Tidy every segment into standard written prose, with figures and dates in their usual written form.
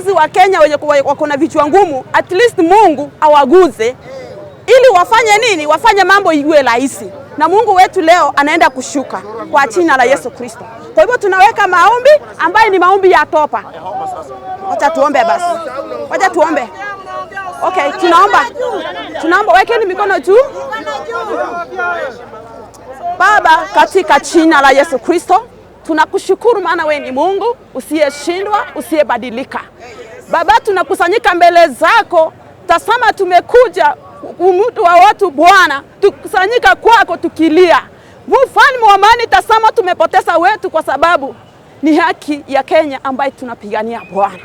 Viongozi wa Kenya wenye wako na vichwa ngumu, at least Mungu awaguze ili wafanye nini? Wafanye mambo iwe rahisi. Na Mungu wetu leo anaenda kushuka kwa jina la Yesu Kristo. Kwa hivyo tunaweka maombi ambayo ni maombi ya toba. Wacha tuombe basi, wacha tuombe. Okay, tunaomba, tunaomba, wekeni mikono juu. Baba, katika jina la Yesu Kristo tunakushukuru, maana wewe ni Mungu usiyeshindwa, usiyebadilika. Baba, tunakusanyika mbele zako, tazama tumekuja umutu wa watu Bwana, tukusanyika kwako tukilia. Mfalme wa amani, tazama tumepoteza wetu kwa sababu ni haki ya Kenya ambayo tunapigania Bwana.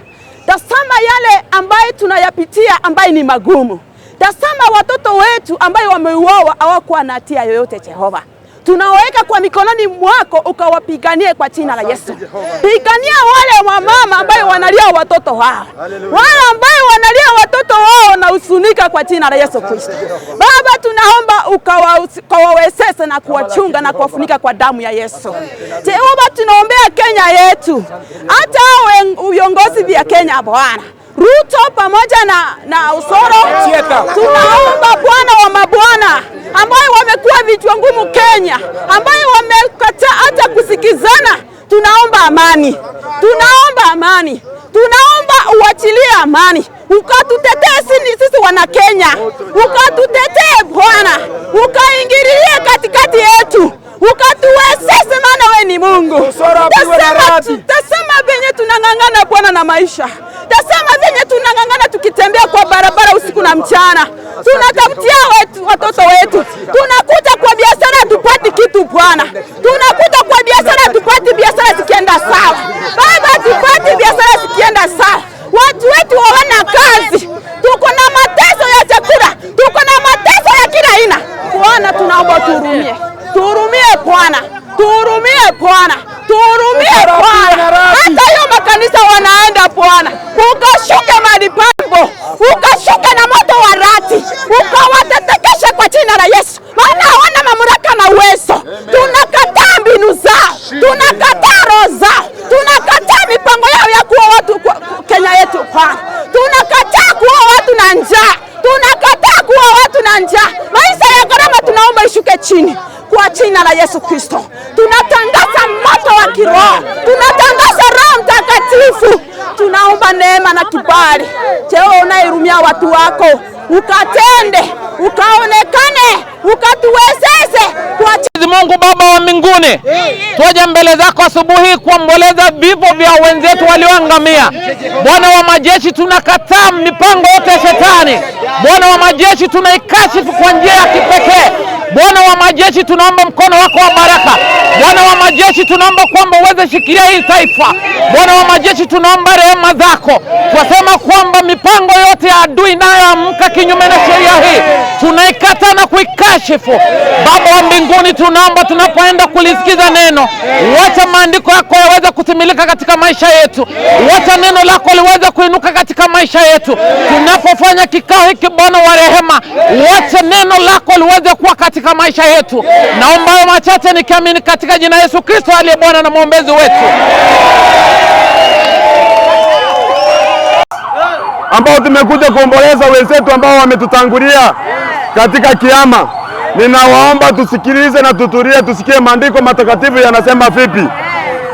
Tazama yale ambayo tunayapitia ambayo ni magumu. Tazama watoto wetu ambayo wameuawa hawakuwa na hatia yoyote Jehova. Tunaweka kwa mikononi mwako ukawapiganie kwa jina la Yesu. Pigania wale wamama ambayo wanalia watoto wao, wale ambayo wanalia watoto wao na usunika kwa jina la Yesu Kristo. Baba, tunaomba ukawawezeshe na kuwachunga na kuwafunika kwa damu ya Yesu. Jehova, tunaombea Kenya yetu, hata viongozi vya Kenya Bwana Ruto pamoja na Osoro, tunaomba Bwana wa mabwana ambayo wamekuwa vichwa ngumu Kenya, ambayo wamekataa hata kusikizana, tunaomba amani, tunaomba amani, tunaomba uachilie amani, ukatutetee sisi wana Kenya, ukatutetee Bwana, ukaingililie katikati yetu, ukatuwezeshe, maana wewe ni Mungu. Tasema venye tunang'ang'ana Bwana na maisha, tasema venye tunang'ang'ana tukitembea kwa barabara usiku na mchana, tunatafutia watoto wetu, tunakuja kwa biashara tupati kitu Bwana, tunakuja kwa biashara tupati biashara zikienda sawa Baba, tupati biashara zikienda sawa. Watu wetu hawana kazi, tuko na mateso ya chakula, tuko na mateso ya kila aina Bwana, tunaomba tuhurumie, tuhurumie Bwana, tuhurumie Bwana, tuhurumie Bwana. Hata hiyo makanisa wanaenda Bwana, ukashuke mahali pambo, ukashuke na moto wa rati, ukawatetekeshe kwa jina la Yesu, maana hawana mamlaka na uwezo. Tunakataa mbinu zao, tunakataa roho zao, tunakataa mipango yao ya kuwa watu kwa Kenya yetu Bwana. Tunakataa kuwa watu na njaa, tunakataa kuwa watu na njaa. Maisha ya gharama tunaomba ishuke chini kwa jina la Yesu Kristo. Tunatangaza moto wa kiroho, tunatangaza Roho Mtakatifu. Tunaomba neema na kibali. Jehova, unayehurumia watu wako, ukatende, ukaonekane, ukatuwezeshe kwa Mungu Baba wa mbinguni, twaja mbele zako asubuhi kuomboleza vifo vya wenzetu walioangamia. Bwana wa majeshi, tunakataa mipango yote ya shetani. Bwana wa majeshi, tunaikashifu kwa njia ya kipekee. Bwana wa majeshi, tunaomba mkono wako wa baraka. Bwana wa majeshi, tunaomba kwamba uweze shikilia hii taifa. Bwana wa majeshi, tunaomba rehema zako. Twasema kwamba mipango yote ya adui inayoamka kinyume na sheria hii tunaikataa na kuikashifu. Baba wa mbinguni, tunaomba tunapoenda kulisikiza neno, wacha maandiko yako yaweze kutimilika katika maisha yetu, wacha neno lako liweze kuinuka katika maisha yetu. Tunapofanya kikao hiki, Bwana wa rehema, wacha neno lako liweze kuwa katika maisha yetu. Naomba hayo machache nikiamini katika jina Yesu Kristo aliye Bwana na mwombezi wetu, ambao tumekuja kuomboleza wenzetu ambao wametutangulia katika kiama. Ninawaomba tusikilize na tutulie, tusikie maandiko matakatifu yanasema vipi.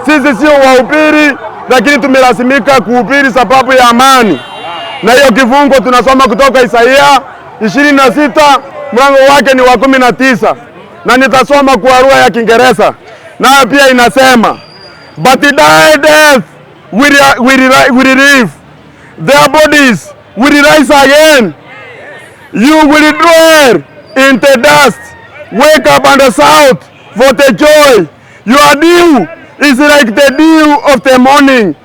Sisi sio wahubiri, lakini tumelazimika kuhubiri sababu ya amani. Na hiyo kifungo tunasoma kutoka Isaia 26 mlango wake ni wa 19, na nitasoma kwa lugha ya Kiingereza, nayo pia inasema, but die death will live, their bodies will rise again. You will dwell in the dust. Wake up and shout for the joy. Your dew is like the dew of the morning.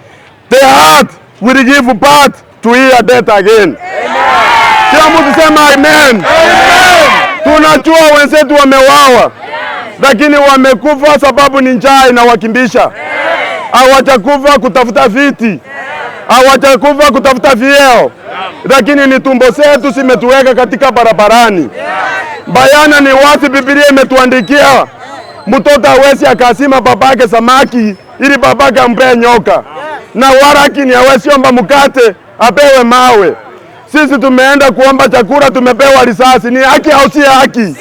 The heart will give birth to hear death again. Kila mtu sema amen. Tunajua wenzetu wamewawa, lakini wamekufa sababu ni njaa inawakimbisha. Hawajakufa kutafuta viti, hawajakufa kutafuta vyeo, lakini ni tumbo zetu zimetuweka katika barabarani. Bayana ni wazi, Biblia imetuandikia mtoto hawezi akasima babake samaki ili babake ampee nyoka. Na warakini hawezi omba mkate apewe mawe. Sisi tumeenda kuomba chakula tumepewa risasi. Ni haki au si haki?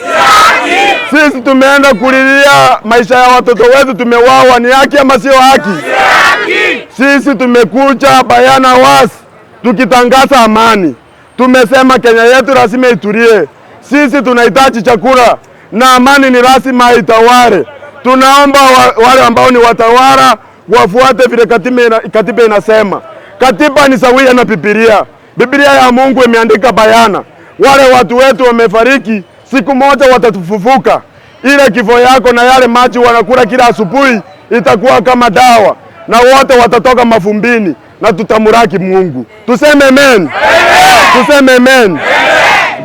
Sisi tumeenda kulilia maisha ya watoto wetu tumewawa. Ni haki ama sio haki? Sisi tumekuja bayana wasi tukitangaza amani. Tumesema Kenya yetu lazima itulie. Sisi tunahitaji chakula na amani ni lazima itawale. Tunaomba wale ambao ni watawala wafuate vile katiba inasema. Katiba ni sawia na Biblia. Biblia ya Mungu imeandika bayana, wale watu wetu wamefariki, siku moja watatufufuka. Ile kifo yako na yale maji wanakula kila asubuhi itakuwa kama dawa, na wote watatoka mafumbini na tutamuraki Mungu. Tuseme amen, tuseme amen.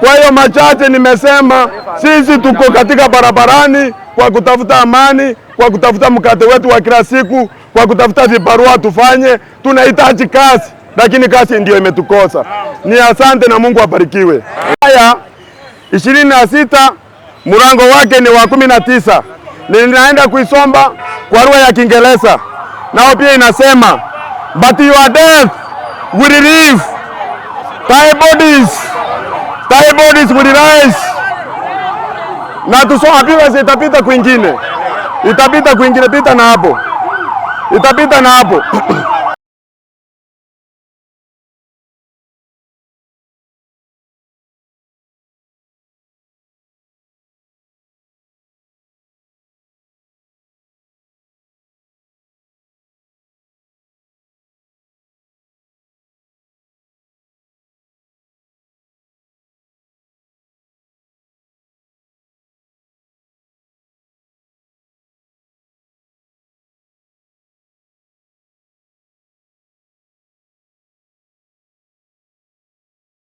Kwa hiyo machache nimesema, sisi tuko katika barabarani kwa kutafuta amani, kwa kutafuta mkate wetu wa kila siku, kwa kutafuta vibarua tufanye. Tunahitaji kazi, lakini kazi ndio imetukosa. Ni asante na Mungu abarikiwe. Haya 26 mlango wake ni wa 19. Ninaenda kuisomba kwa lugha ya Kiingereza, nao pia inasema, "But your dead will live, thy bodies will rise." Na tusoma pia, itapita kwingine, itapita kwingine, pita na hapo, itapita na hapo.